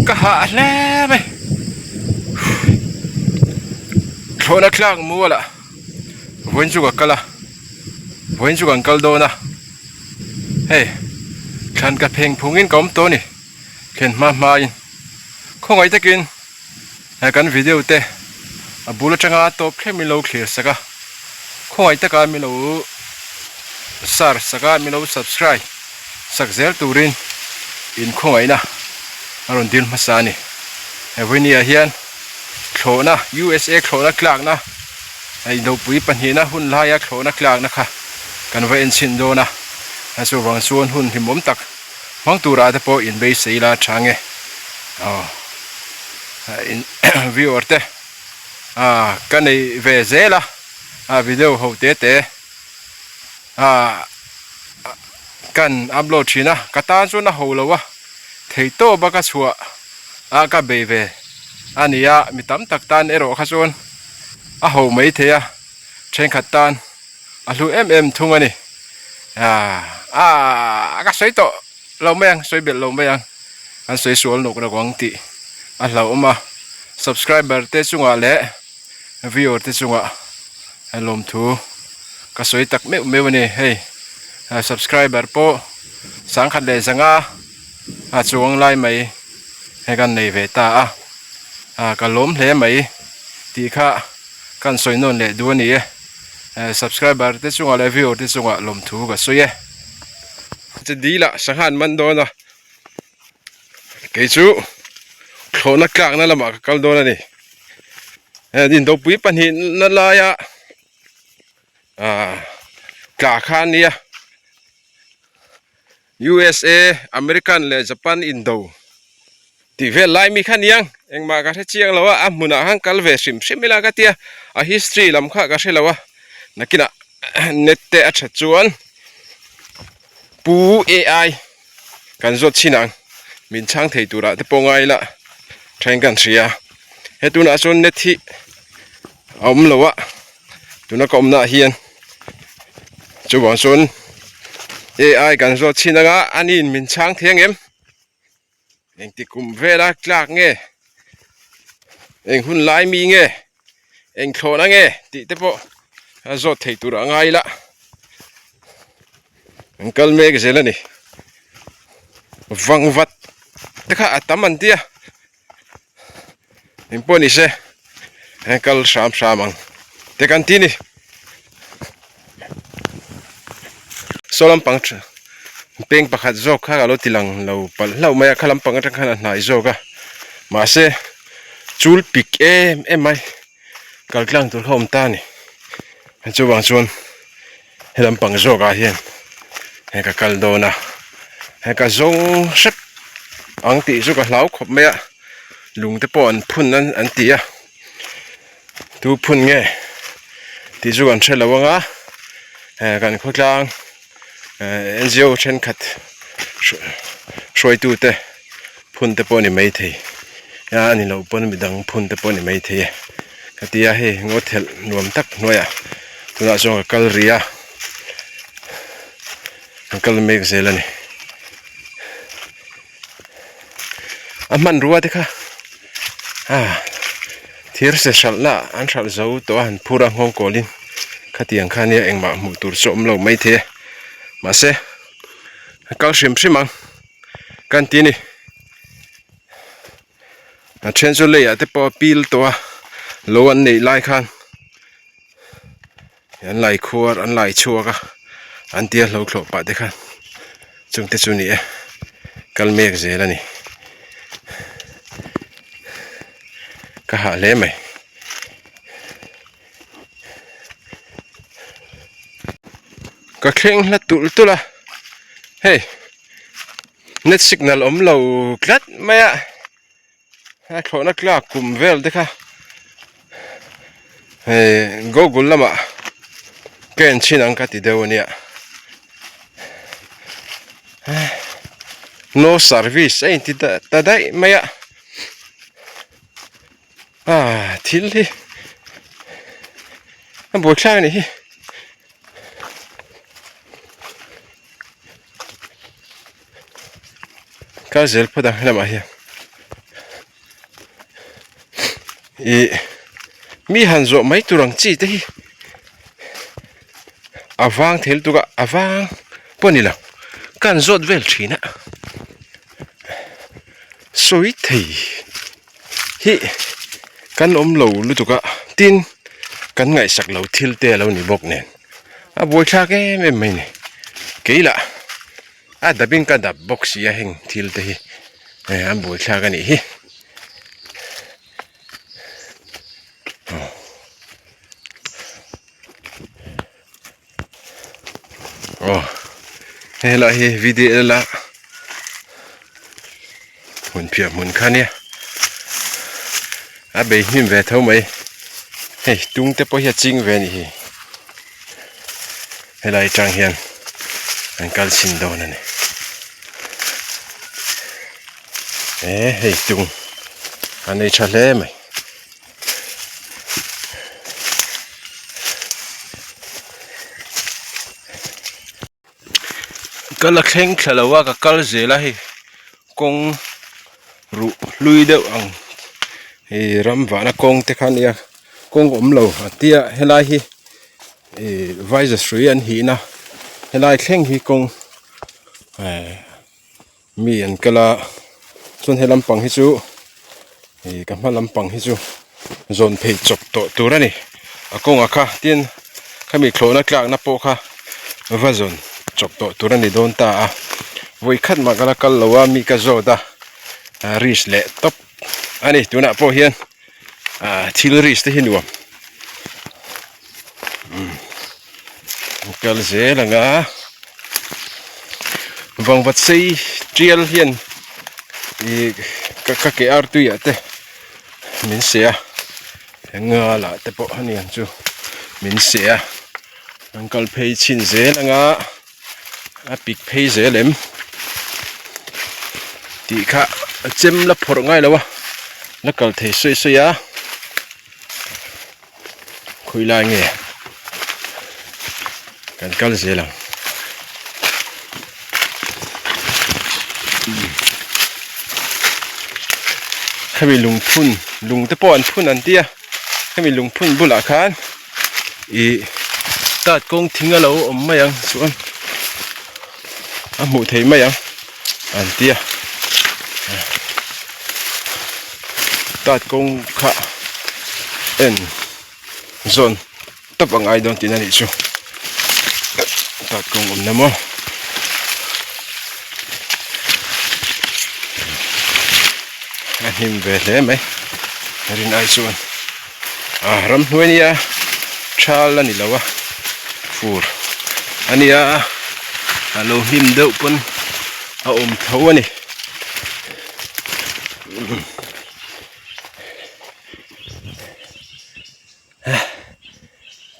Ka hah hle mai. Thlawhna thlak mual ah vawiin chu ka kal a, vawiin chu kan kal dawn a, hei thlan ka pheng phung in ka awm tawh a ni thlen hma hma in khawngaih takin he kan video te a bul atanga tawp thleng min lo thlir sak a, khawngaih taka min lo share sak a, min lo subscribe sak zel turin in khawngaihna a rawn dil hmasa a ni. He vawinia hian thlawhna USA thlawhna tlakna hei dopui pahnihna hun laia thlawhna tlakna kha kan va en chhin dawn a, chuvang chuan hun hlimawm tak hmang turah te pawh in beisei la tha nge aw in viewer te ah ka nei ve zel a a video ho te te ah kan upload thin a ka tan chuan a ho lo a theihtawp a ka chhuah a ka bei ve a ni a mi tam tak tan erawh kha chuan a ho mai thei a thenkhat tan a hlu em em thung a ni ah ah ka sawi tawh lo mai ang sawi belh lo mai ang an sawi sual nawk nawk ang tih a hlauhawm a subscriber te chungah leh viewer te chungah lawmthu ka sawi tak meuh meuh a ni hei subscriber pawh sangkhat leh zanga a chuang lai mai hei kan nei ve ta a ah ka lawm hle mai tih kha kan sawi nawn leh duh a ni e subscriber te chungah leh viewer te chungah lawmthu ka sawi e. Chi dil ah sangha an man dawn a kei chu thlawhna tlakna lamah ka kal dawn a ni he indopui pahnih na laia ah tla kha a nia. USA, American leh Japan indo tih vel lai mi kha niang engmah ka hre chiang lo a, a hmunah khan kal ve hrim hrim ila ka tia, a history lam kha ka hre lo a, nakinah net te a that chuan Pu AI kan zawt chhin ang, min chhang thei turah te pawh ngai ila then kan hria, he tunah chuan net hi a awm lo a. Tuna ka awmna ah hian chuvang chuan AI kan zawt chhin anga a niin min chhang thei ang em? Engti kum vela tlak nge? Eng hun lai mi nge? Eng thlawhna nge? Tih te pawh a zawt thei tur a ngai ila an kal mek zel a ni. Vangvat te kha a tam an tia. Eng pawh ni se heng kal hram hram ang te kan ti ni saw lampang peng pakhat zawk kha ka lo ti lang lo palh hlauh mai a kha lampang atang khan a hnai zawk a mahse chul pik em em mai kal tlang tur kha a awm ta a ni chuvang chuan he lampang zawk ah hian hei ka kal dawn a hei ka zawng hrep ang tih chu ka hlau khawp mai a lung te pawh an phun an an ti a tu phun nge tih chu kan hre lo ang a eh kan khawtlang eh N G O thenkhat hruaitu te phun te pawh a ni maithei a ni loh pawn midang phun te pawh a ni maithei e ka ti a hei ngaw thelh nuam tak hnuaiah tunah chuan ka kal rih a ka kal mek zel a ni a hmanrua te kha ah thir se hralhna an hralh zo tawh a han phur a nghawng kawlin khatiang kha nia engmah hmuh tur chu a awm lo maithei e mahse a kal hrim hrim ang. Kan ti a ni a then chu leiah te pawh a pil tawh a lo an neih lai khan an lai khuar an lai chhuak a an tia hlo thlawh pah te khan chung te chu a ni e kal mek zel a ni ka hah hle mai. Ka thleng hla tulh tulh a hei net signal awm lo tlat mai a a thlawhna tlak kum vel te kha hei google lamah ka en chhin ang ka ti deuh a nia no service a inti ta daih mai a. Ah thil hi a buaithlak a nih hi kal zel phawt ang helamah hian. Ih mi han zawh mai tur ang chi te hi a vang thei lutuk a a vang pawh a ni lo ka han zawt vel thin a sawi thei hi kan awm lo lutuk a tin kan ngaihsak lo thil te a lo ni bawk nen a buaithlak em em mai a ni keilah a dap in ka dap bawk si a heng thil te hi a buaithlak a nih hi. Aw hei lah hi V_D_L a hmun phiah hmun kha ania a bei hnim ve tho mai hei tung te pawh hi a ching ve a nih hi helai atang hian an kal chhin dawn a ni. E hei tung a nei tha hle mai. Ka la thleng thla lo a ka kal zel a hei kawng ruh hlui deuh ang ih ram vahna kawng te kha a nia kawng awm lo a tia helai hi ih vaiza hrui an hihna helai thleng hi kawng eh. Mi an kal a chuan he lampang hi chu ih ka hma lampang hi chu zawn phei chawp tawh tur a ni a kawngah kha tin khami thlawhna tlakna pawh kha va zawn chawp tawh tur a ni dawn ta a vawi khat mah ka la kal lo a mi ka zawt a risk leh tawp a ni tunah pawh hian ah thil risk te hi nuam. Kal zel ang a vangvat sei tial hian ih ka ka ke ar tui ah te min seh a ngal ah te pawh a ni ang chu min seh a an kal phei chhin zel ang a a pik phei zel em tih kha a chem la phawrh ngai lo a la kal thei sawi sawi a. Khawi lai nge kan kal zel ang khami lungphun lung te pawh an phun an tia khami lungphun bulah khan ih tat kawng thing a lo awm mai ang chuan a hmuh theih mai ang an tia tat kawng kha en zawn tawp a ngai dawn tihna nih chu tat kawng awmna maw. A hnim ve hle mai rin ai chuan ah ramhnuai nia thal a ni lo a fur a nia a lo hnim deuh pawn a awm tho a ni.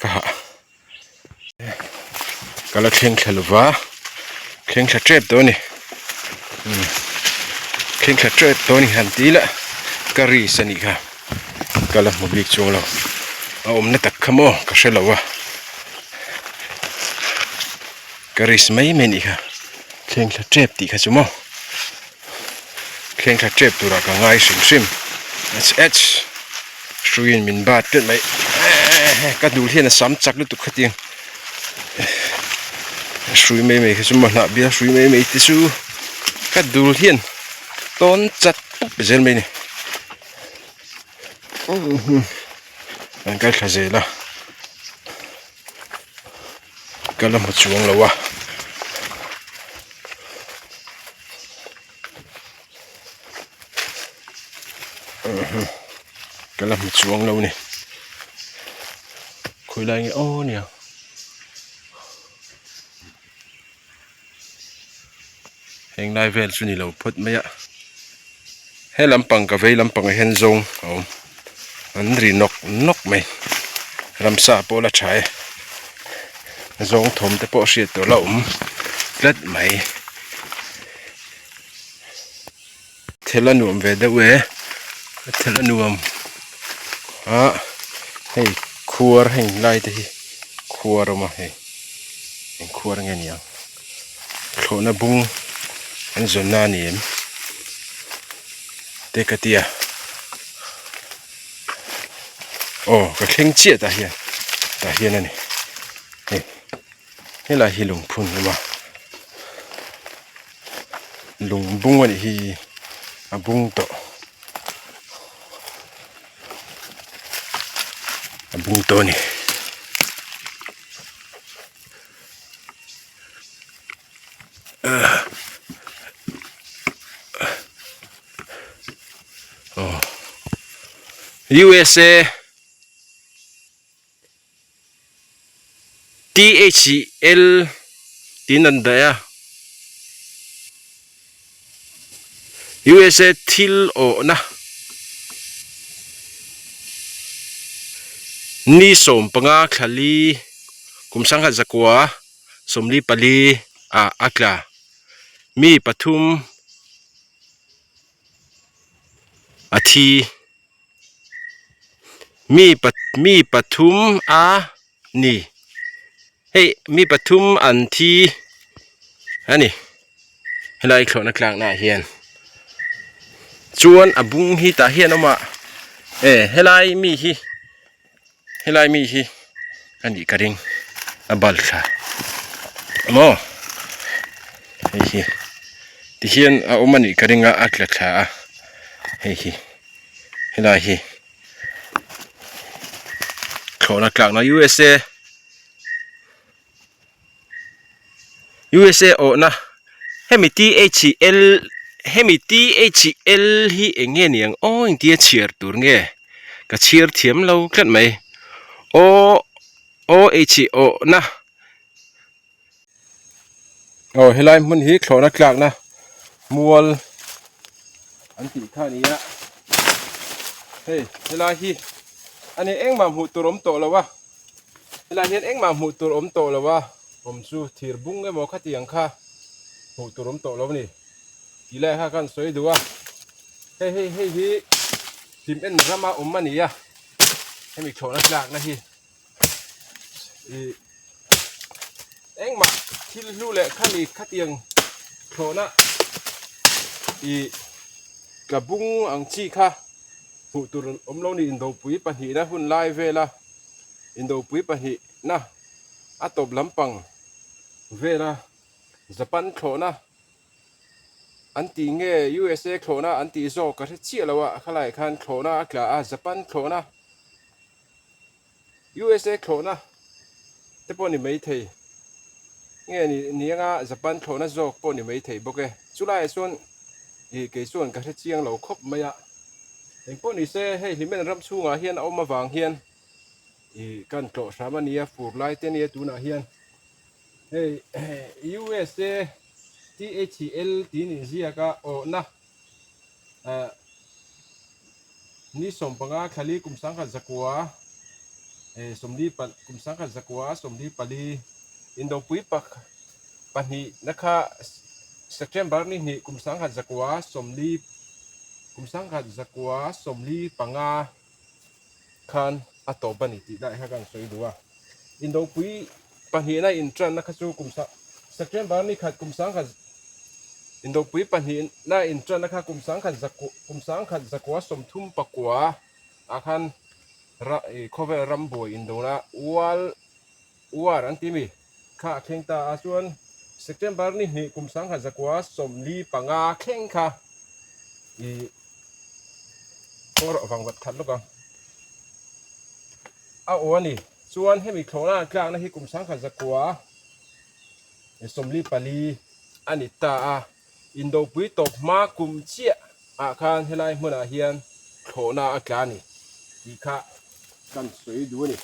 Ka hah ka la thleng thla lova thleng thla tep tawh a ni thleng thla tep tawh a ni han tih lah ka risk a nih kha ka la hmu bik chuang lo a awmna tak kha maw ka hre lo a ka risk mai mai a nih kha thleng thla tep tih kha chu maw. Thleng thla tep turah ka ngai hrim hrim h hruiin min bat tlat mai ka dul hian a sam chak lutuk khatiang hrui mai mai kha chu maw hnah bial hrui mai mai te chu ka dul hian tawn chat pup zel mai a ni an kal thla zel a ka la hmu chuang lo a. Ka la hmu chuang lo ni khawi lai nge aw nia heng lai vel chu ni lo phawt mai a he lampang ka vei lampang ah hian zawng a awm an ri nawk nawk mai ramsa pawh la tha e zawng thawm te pawh hriat tur la awm tlat mai. Thil a nuam ve deuh e thil a nuam a hei khuar heng lai te hi khuar a awm a hei eng khuar nge ni ang thlawhna bung an zawn na a ni em te ka ti a. Aw ka thleng chiah tah hian tah hian a ni hei helai hi lungphun a awm a lung bung a nih hi a bung tawh a bung tawh a ni. USA THL tiin an daih a USA thil awhna ni 15 thla li kum sangha zakua 44 ah a tla mi pathum a thi mi pa mi pathum a ni hei mi pathum an thi a ni helai thlawhna tlakna ah hian chuan a bung hi tah hian a awm a e helai mi hi. Helai mi hi a nih ka ring a bal thla maw hei hi tihian a awm a nih ka ring a a tla thla a hei hi helai hi thlawhna tlakna USA. USA awhna hemi THL hemi THL hi eng nge ni ang aw engtia chhiar tur nge ka chhiar thiam lo tlat mai aw aw H awhna aw helai hmun hi thlawhna tlakna mual an tih kha a ni a hei helai hi a ni engmah hmuh tur awm tawh lo a. Helai hian engmah hmuh tur awm tawh lo a, awm chu thir bung emaw khatiang kha hmuh tur awm tawh lo a ni tih lai kha kan sawi duh a. Hei hei hei hi hlim en rama awm a ni a, hemi thlawhna tlakna hi ih engmah thil hlu leh khami khatiang thlawhna ih tla bung ang chi kha hmuh tur awm lo a ni indopui pahnihna hun lai vela. Indopui pahnihna a tawp lampang vela Japan thlawhna an tih nge USA thlawhna an tih zawk ka hre chiah lo a, khalaiah khan thlawhna a tla a, Japan thlawhna USA thlawhna te pawh ni maithei nge ni ni anga Japan thlawhna zawk pawh ni maithei bawk e. Chulaiah chuan ih kei chuan ka hre chiang lo khawp mai a. Engpawh ni se hei Hlimen ram chhungah hian a awm avang hian ih kan tlawh hram a nia fur lai te nia tunah hian hei USA THL tih nih ziak a awhna ah ni 15 thlali kum sangkhat zakua eh 40 pal kum sangkhat zakua 44 indopui pak pahnih na kha September ni hnih kum sangkhat zakua 40 kum sangkhat zakua 45 khan a tawp a ni tih lai kha kan sawi duh a. Indopui pahnihna intanna kha chu kum September ni khat kum sangkhat Indopui pahnihna intanna kha kum sangkhat kum sangkhat zakua 30 pakua ah khan khawvel rambuai indona World War an ti mi kha a thleng ta a chuan September ni hnih kum sangkhat zakua 45 thleng kha ih kawng vang vat khat lawk ang a aw a ni chuan hemi thlawhna an tlakna hi kum sangkhat zakua 44 a ni ta a indopui tawp hma kum chiah ah khan helai hmunah hian thlawhna a tla a ni tih kha kan sawi duh a ni.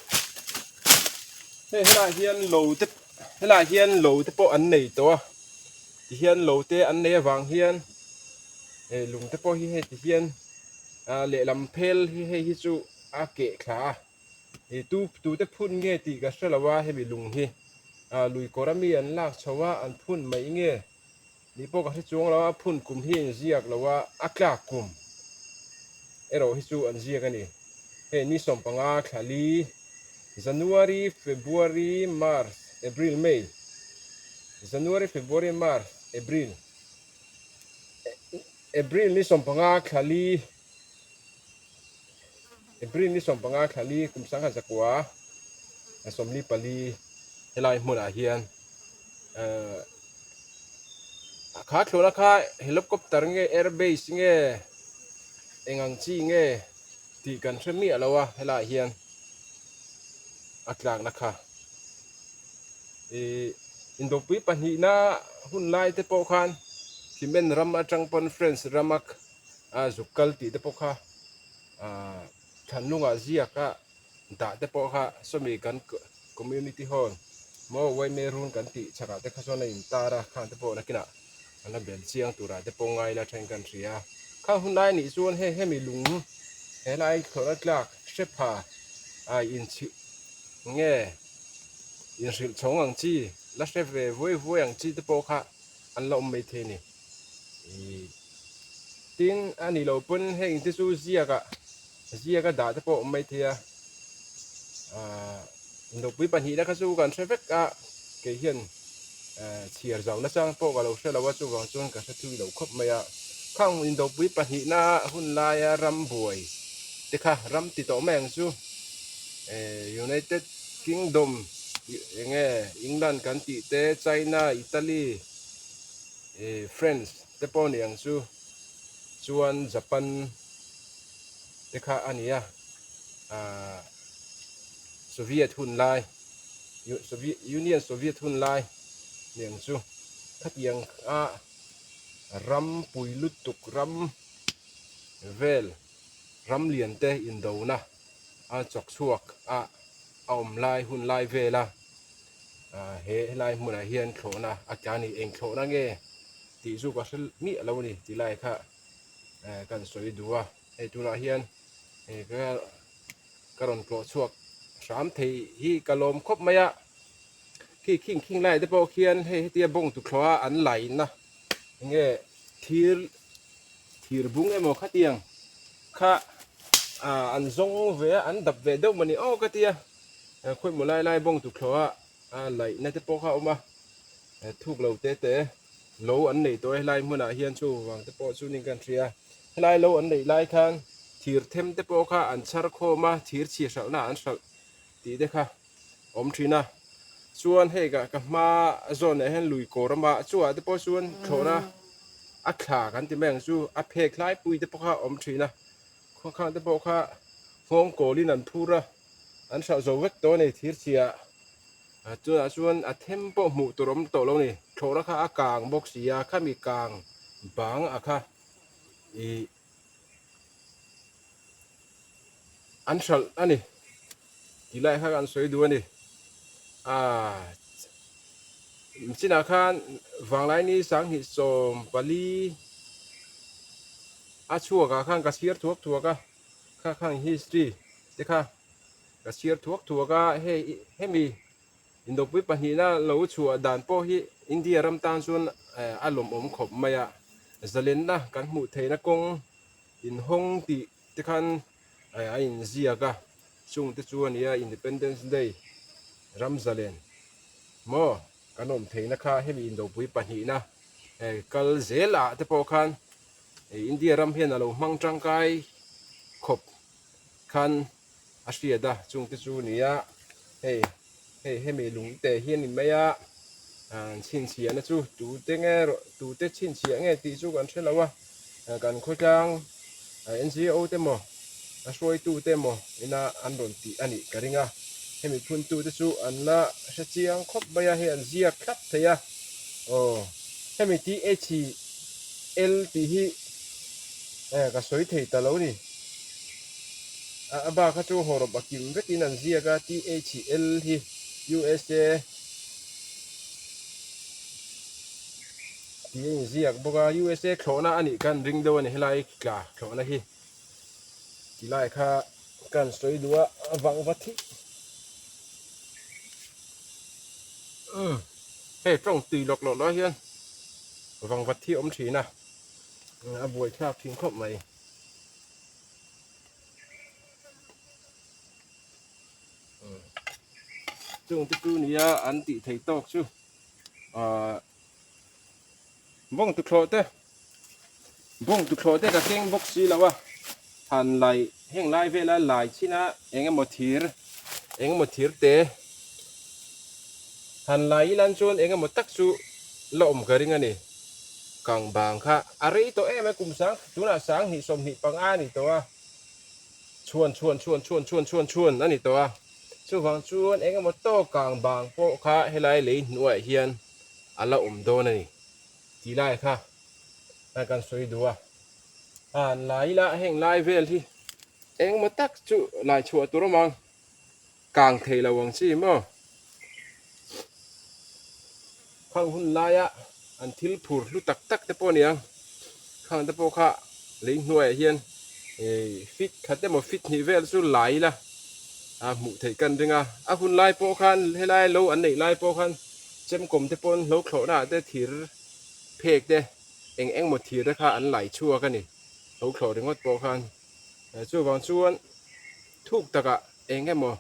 Hei helaiah hian lo te helaiah hian lo te pawh an nei tawh a tihian lo te an nei avang hian hei lung te pawh hi hei tihian ah lehlam phel hi hei hi chu a keh thla a ih tu tute phun nge tih ka hre lo a hemi lung hi ah lui kawr ami an lak chho a an phun mai nge. Ni pawh ka hre chuang lo a, phun kum hi an ziak lo a, a tlak kum erawh hi chu an ziak a ni. Hei ni 15 thla li, January, February, March, April, May, January, February, March, April, April ni 15 thla li. April ni 15 thla li kum 1944 helai hmunah hian eh kha thlawhna kha helicopter nge air base nge eng ang chi nge tih kan hre miah lo a helaiah hian a tlakna kha ih indawpui pahnihna hun lai te pawh khan cement ram atang pawn France rama a zuk kal tih te pawh kha ah thlanlungah ziak a dah te pawh kha sawmi kan community hall maw Waime run kan tih chhakah te kha chuan a intar a khang te pawh nakinah an la bel chiang turah te pawh ngai la then kan hria khang hun lai anih chuan hei hemi lung helai thlawhna tlak hre pha a inchhih nge inhrilh chhawng ang chi la hre ve vuai vuai ang chi te pawh kha an la awm maithei a ni. Ih tin a ni lo pawn heng te chu ziak ah ziak a dah te pawh a awm maithei a ah indopui pahnihna kha chu kan hre vek a kei hian eh chhiar zau nachang pawh ka lo hre lo a chuvang chuan ka hre thui lo khawp mai a khang indopui pahnihna hun laia ram buai te kha ram ti tawh mai ang chu eh United Kingdom eng nge England kan tih te China Italy. Ih France te pawh ni ang chu chuan Japan te kha a ni a ah Soviet hun lai Union Soviet hun lai ni ang chu khatiang a ram pui lutuk ram vel ram lian te indona a chawk chhuak a a awm lai hun lai vela. Ah he helai hmunah hian thlawhna a tla a ni eng thlawhna nge tih chu ka hre miah lo a ni tih lai kha eh kan sawi duh a hei tunah hian eh ka ka rawn tlawh chhuak hram thei hi ka lawm khawp mai a khi khing khing lai te pawh khian hei hetia bawng tuthlawh a an laina enge thir thir bung emaw khatiang kha ah an zawng ve a an dap ve deuh mawni aw ka tia. Khawimaw lai lai bawng tukhlawh a a laihna te pawh kha a awm a thuk lo te te lo an neih tawh a helai hmunah hian chuvang te pawh chu niin kan hria helai lo an neih lai khan thir them te pawh kha an chhar khawm a thir chhi hralhna an hralh tih te kha a awm thin a chuan hei ka ka hma zawnah hian lui kawr a awm a chuvah te pawh chuan thlawhna a thla kan ti mai ang chu a phek hlai pui te pawh kha a awm thin a khawkhang te pawh kha nghawng kawlin an phur a. An hralh zo vek tawh a ni thir chhia ah chutah chuan a them pawh hmuh tur a awm tawh lo a ni thlawhna kha a kang bawk si a khami kang bang a kha ih an hralh a ni tih lai kha kan sawi duh a ni ah chinah khan vanglaini 2014 a chhuak ah khan ka chhiar thuak thuak a. Kha khang history te kha ka chhiar thuak thuak a, hei hemi indawpui pahnihna lo chhuah dan pawh hi India ram tan chuan a lawmawm khawp mai a, zalenna kan hmuh theihna kawng inhawng tih te khan a inziak a, chung te chu a nia Independence Day ram zalen maw kan awm theihna kha hemi indawpui pahnihna kal zel ah te pawh khan India ram hian a lo hmang tangkai khawp khan a hriat a chung te chu nia hei hei hemi lung te hi a ni mai a an chhinchhiahna chu tute nge tute chhinchhiah nge tih chu kan hre lo a kan khawtlang N_G_O te maw a hruaitu te maw ina an rawn tih a nih ka ring a hemi phuntu te chu an la hre chiang khawp mai a hei an ziak thlap thei a aw hemi T H L tih hi eh ka sawi thei ta lo ni a bak kha chu hawrawp a kim vekin an ziak a T H L hi U S A tih a inziak bawk a U S A thlawhna a nih khan ring deuh a ni helai tla thlawhna hi. Ti lai kha kan sawi duh a a vang va thih umm hei tawng tui lawk lawk lai hian vang va thi awm thin a a buai thlak thin khawp mai. Chung te chu nia an tih thei tawk chu ahh bawng tuthlawh te bawng tuthlawh te ka keng bawk si lo a. Han lai heng lai vela lai chin a eng emaw thir eng emaw thir te han lai ilan chuan eng emaw tak chu la awm ka ring a ni. Kang bang kha a rei tawh em a kum sang tunah 20 25 a ni tawh a chhuan chhuan chhuan chhuan chhuan chhuan chhuan a ni tawh a chuvang chuan eng emaw tawk kang bang pawh kha helai lei hnuaiah hian a la awm dawn a ni tih lai kha kan sawi duh a. A lai ila heng lai vel hi engmaw tak chu lai chhuah tur awm ang kang thei lo ang chi maw khang hun laia an thil phur hlu tak tak te pawh a ni ang khang te pawh kha lei hnuaiah hian ih fit khat emaw fit hnih vel chu lai ila a hmuh theih kan ring a a hun lai pawh khan helai lo an neih lai pawh khan chemkawm te pawh an hlo thlawhna ah te thir phek te. Eng eng maw thir te kha an lai chhuak a ni, lo thlawh ringawt pawh khan. Chuvang chuan thuk takah eng emaw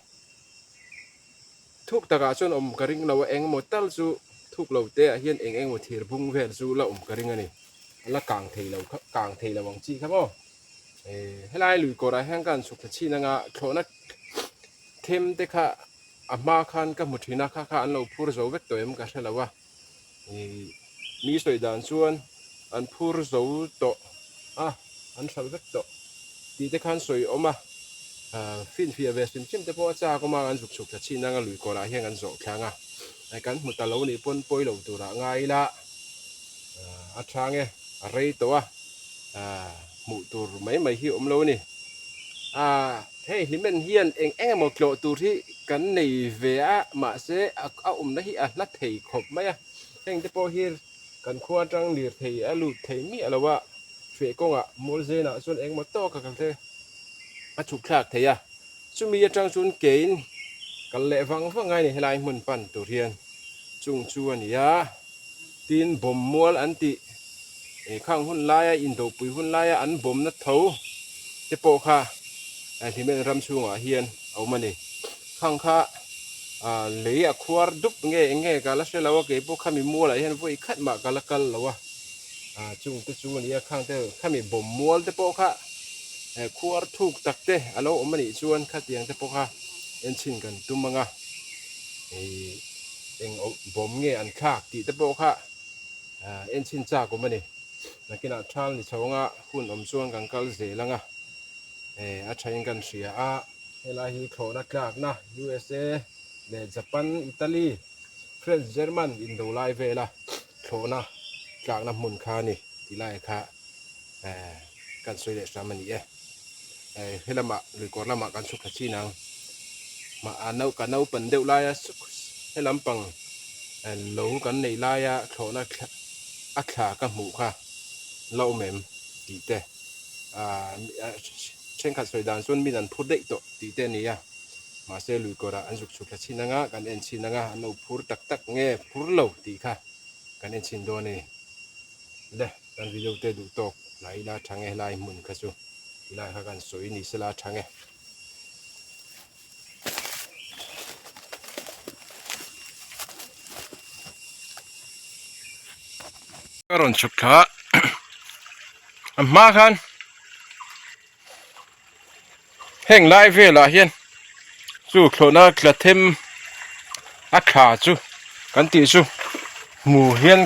thuk takah chuan awm ka ring lo a, eng emaw tal chu thuk lo te ah hian eng emaw thir bung vel chu la awm ka ring a ni. A la kang thei lo kha kang thei lo ang chi kha maw. Helai lui kawrah hian ka han chhuk thla chhin anga thlawhna them te kha a hma khan ka hmu thin a, kha kha an lo phur zo vek tawh em ka hre lo a. Mi sawi dan chuan an phur zo tawh a, an hralh vek tawh tih te khan sawi awm a, finfiah ve hrim hrim te pawh a chak awm a, an zuk chhuk thla chin anga lui kawrah hian kan zawh thlang a, kan hmu ta lo nih pawn pawi lo turah ngai ila a tha nge a rei tawh a, hmuh tur mai mai hi awm lo a ni. Hei hlimen hian eng eng emaw tlawh tur hi kan nei ve a, mahse a awmna hi a hla thei khawp mai a, heng te pawh hi kan khua atang lirthei a lut thei miah lo a, feh kawngah Mualzenah chuan eng emaw tawk a kal te a chhuk thlak thei a, chumi atang chuan kein kal leh vang vang ngai a ni helai hmun pan tur hian chung chu a ni a. Tin, bawm mual an tih khang hun laia indopui hun laia an bawmna tho te pawh kha Hlimen ram chhungah hian a awm a ni. Khang kha lei a khuar dup nge eng nge ka la hre lo a, kei pawh khami mualah hian vawi khat mah ka la kal lo a, chung te chu a ni a, khang te khami bawm mual te pawh kha khuar thuk tak te a lo awm a nih chuan khatiang te pawh kha enchhin kan tum ang a. Eng bawm nge an thlak tih te pawh kha en chhin chak awm a ni. Nakinah thal ni chho anga hun awm chuan kan kal zel anga a thain kan hria a. Helai hi thlawhna tlakna USA leh Japan, Italy, France, German indo lai vela thlawhna tlakna hmun kha a ni tih lai kha kan sawi leh hram a ni e. He lamah luikawr lamah kan chhuk thla chin ang ka naupan deuh laia he lampang lo kan neih laia thlawhna a thla ka hmuh kha la awm em tih te thenkhat sawi dan chuan min an phur daih tawh tih te a ni a mahse luikawrah an zuk chhuk thla chin anga kan en chin anga an lo phur tak tak nge phur lo tih kha kan en chin dawn a ni le. Kan video te duh tawk la ila tha nge helai hmun kha chu tilai kha kan sawi ni sela tha nge. Ka rawn chhuk thla a hma khan Heng lai velah hian chu thlawhna tla them a thla chu kan tih chu hmu hian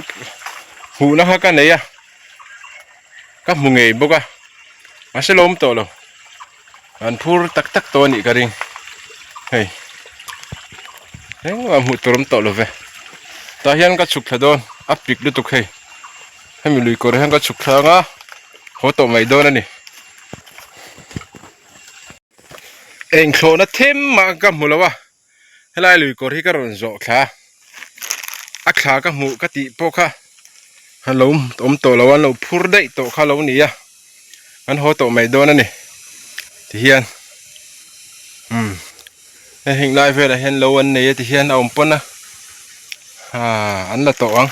hmuhna kha ka nei a ka hmu ngei bawk a mahse lo awm tawh lo an phur tak tak tawh a nih ka ring hei engmah hmuh tur awm tawh lo ve tah hian ka chhuk thla dawn a pik lutuk hei hemi lui kawr hian ka chhuk thla anga haw tawh mai dawn a ni. Eng thlawhna them mah ka hmu lo a helai lui kawr hi ka rawn zawh thla a a thla ka hmuh ka tih pawh kha a lo awm tawh lo a an lo phur daih tawh kha lo ni a an haw tawh mai dawn a ni tihian umm hei heng lai velah hian lo an nei a tihian a awm pawn a aaa an la tawh ang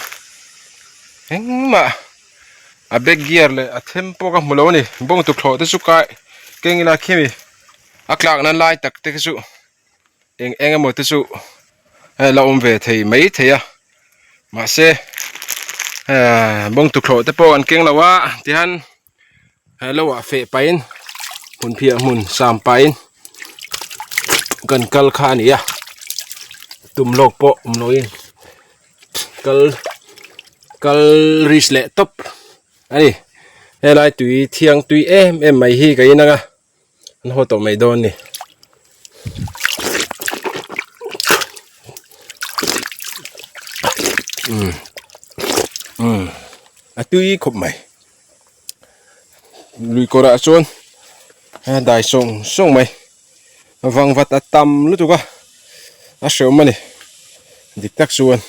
engmah. A back gear leh a them pawh ka hmu lo a ni bawng tukhlawh te chu kai keng ila khimi a tlakna lai tak te chu eng eng emaw te chu hei la awm ve thei mai thei a mahse bawng tukhlawh te pawh an keng lo a tihian he lo ah feh pahin. Hmunphiah hmun sam pahin kan kal kha a ni a tum lawk pawh awm loin kal kal risk leh tawp a ni helai tui thiang tui em em mai hi ka in ang a an haw tawh mai dawn a ni. Umm umm a tui khawp mai. Lui kawrah chuan a dai sawng sawng mai vangvat a tam lutuk a a hrehawm a ni dik tak chuan.